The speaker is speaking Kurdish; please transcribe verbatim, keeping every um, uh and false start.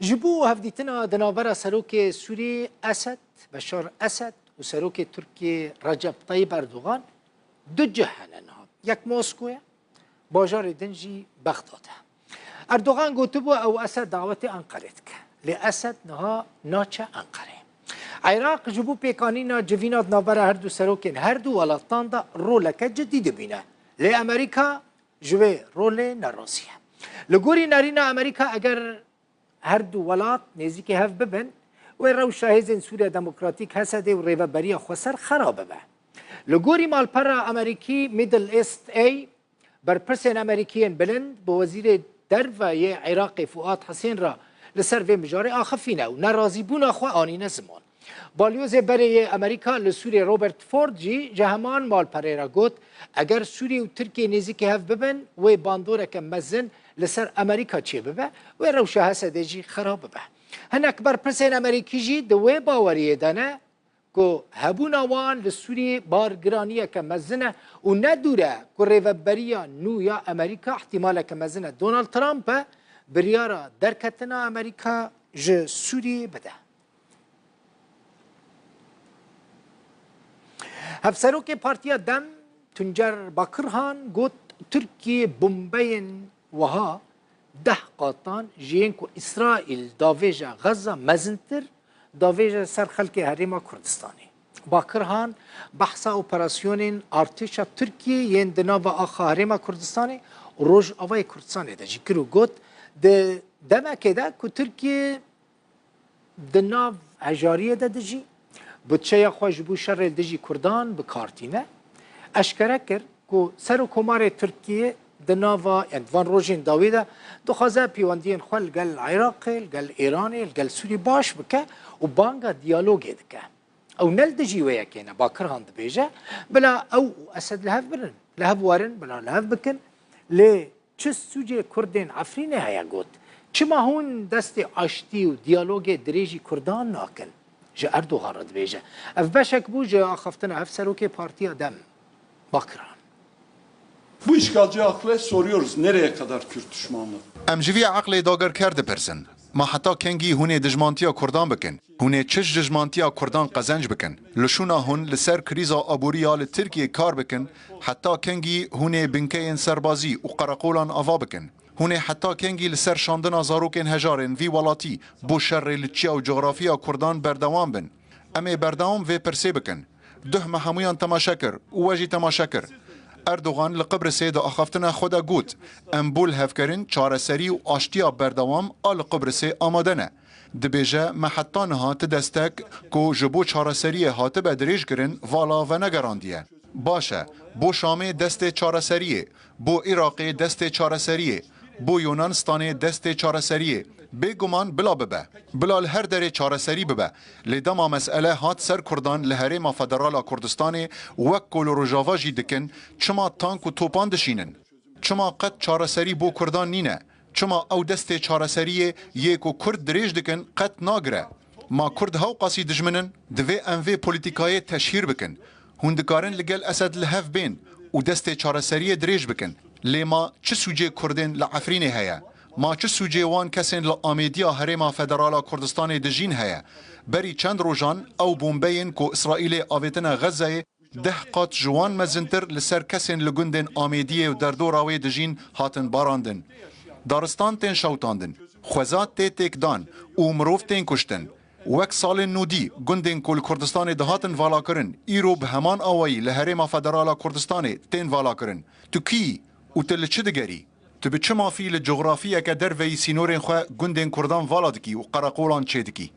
Ji bo hevdîtina di navbera serokê Sûrî Esed, Beşar Esed û serokê Tirkiyê Recep Tayyip Erdogan du cih hene niha. Yek Moskow e, bajarê din jî Bexdad e. Erdogan gotibû ew Esed dawetê Enqerê dike. Lê Esed niha naçe Enqerê. Iraq ji bo pêkanîna civîna di navbera her du serokên her du welatan de roleke cidî dibîne. Lê Amerîka ji wê rolê nerazî ye. Li gorî nerîna Amerîka, eger her du welat nêzîkî hev bibin, wê rewşa hêzên Sûriya Demokratîk, H S D, û rêveberiya xweser xera bibe. Li gorî malpera Amerîkî Middle East Eye, berpirsên Amerîkî yên bilind bi Wezîrê Derve yê Iraqê Fuad Husên re li ser vê mijarê axifîne û nerazîbûna xwe anîne ziman. Balyozê berê yê Amerîka li Sûriyê Robert Ford jî ji heman malperê re got, eger Sûriyê û Tirkiyê nêzîkî hev bibin, wê bandoreke mezin li ser Amerîka çêbibe, wê rewşa H S D jî xera bibe. Hinek berpirsên Amerîkî jî di wê baweriyê de ne ku hebûna wan li Sûriyê bargiraniyeke mezin e û ne dûr e ku rêveberiya nû ya Amerîka, îhtîmaleke mezin e Donald Trump e, biryara derketina Amerîka ji Sûriyê bide. Hevserokê Partiya Dem Tuncer Bakirhan got, Tirkiye bombeyên wiha deh qatan ji yên ku Îsraîl davêje Xezza mezintir davêje ser xelkê Herêma Kurdistanê. Bakirhan behsa operasyonên artêşa Tirkiyê yên di nava axa Herêma Kurdistanê û Rojavayê Kurdistanê de jî kir û got, di demekê de ku Tirkiye di nav hejariyê de dijî, budçeya xwe ji bo şerê li dijî Kurdan bi kar tîne, eşkere kir ku Serokkomarê Tirkiyê di nava, yani di van rojên dawî de dixwaze pêwendiyên xwe li gel Iraqê, li gel Îranê, li gel Sûriyê baş bike û banga diyalogê dike. Ew ne li dijî wê yekê ne, Bakirhan dibêje, bila ew û Esed li hev birin, li hev werin, bila li hev bikin. Lê çi sûcê Kurdên Efrînê heye got? Çima hûn destê aştî û diyalogê dirêjî Kurdan nakin? Ji Erdogan re dibêje. Ev beşek bû ji axaftina hevserokê Partiya Dem, Bakirhan. Bu işgalci akle soruyoruz, nereye kadar Kürt düşmanlığı? Em ji vî eqlê dagirker dipirsin, ma heta kengî hûn ê dijmantiya Kurdan bikin? Hûn ê çi ji dijmantiya Kurdan qezenc bikin? Li şûna hûn li ser krîza aborî ya li Tirkiyê kar bikin, heta kengî hûn ê binkeyên serbazî û qereqolan ava bikin? Hûn ê heta kengî li ser şandina zarokên hejarên vî welatî bo şerê li çiya û coxrafiya Kurdan berdewam bin? Em ê berdewam vê pirsê bikin. Duh me hemûyan temaşe kir û we jî temaşe kir. Erdogan li Qibrisê di axaftina xwe de got, em bo lihevkirin, çareserî û aştiya berdewam a li Qibrisê amade ne. Dibêje, me heta niha ti destek ku ji bo çareseriyê hatibe dirêjkirin, vala venegerandiye. Baş e, bo Şamê destê çareseriyê, bo Iraqê destê çareseriyê, bo Yunanistanê destê çareseriyê. Bêguman bila bibe. Bila li her derê çareserî bibe. Lê dema mesele hat ser Kurdan li Herêma Federal a Kurdistanê, wek ku li Rojava jî dikin, çima tank û topan dişînin? Çima qet çareserî bo Kurdan nîne? Çima ew destê çareseriyê yê ku Kurd dirêj dikin qet nagire? Ma Kurd hewqasî dijmin in? Divê em vê polîtîkayê teşhîr bikin. Hûn dikarin li gel Esed li hev bên û destê çareseriyê dirêj bikin. Lê ma çi sûcê Kurdên li Efrînê heye? Ma çi sûcê wan kesên li Amêdiya Herêma Federal a Kurdistanê dijîn heye? Berî çend rojan ew bombeyên ku Îsraîlê avêtine Xezzeyê deh qat ji wan mezintir li ser kesên li gundên Amêdiyê û derdora wê dijîn hatin barandin. Daristan tên şewitandin. Xwezat tê têkdan û mirov tên kuştin. Wek salên nûdî, gundên ku li Kurdistanê dihatin valakirin, îro bi heman awayî li Herêma Federal a Kurdistanê tên valakirin. Tu kî yî û tu li çi digerî? Tu bi çi mafî li cografiyeke derveyî sînorên xwe gundên Kurdan vala dikî û qereqolan çêdikî?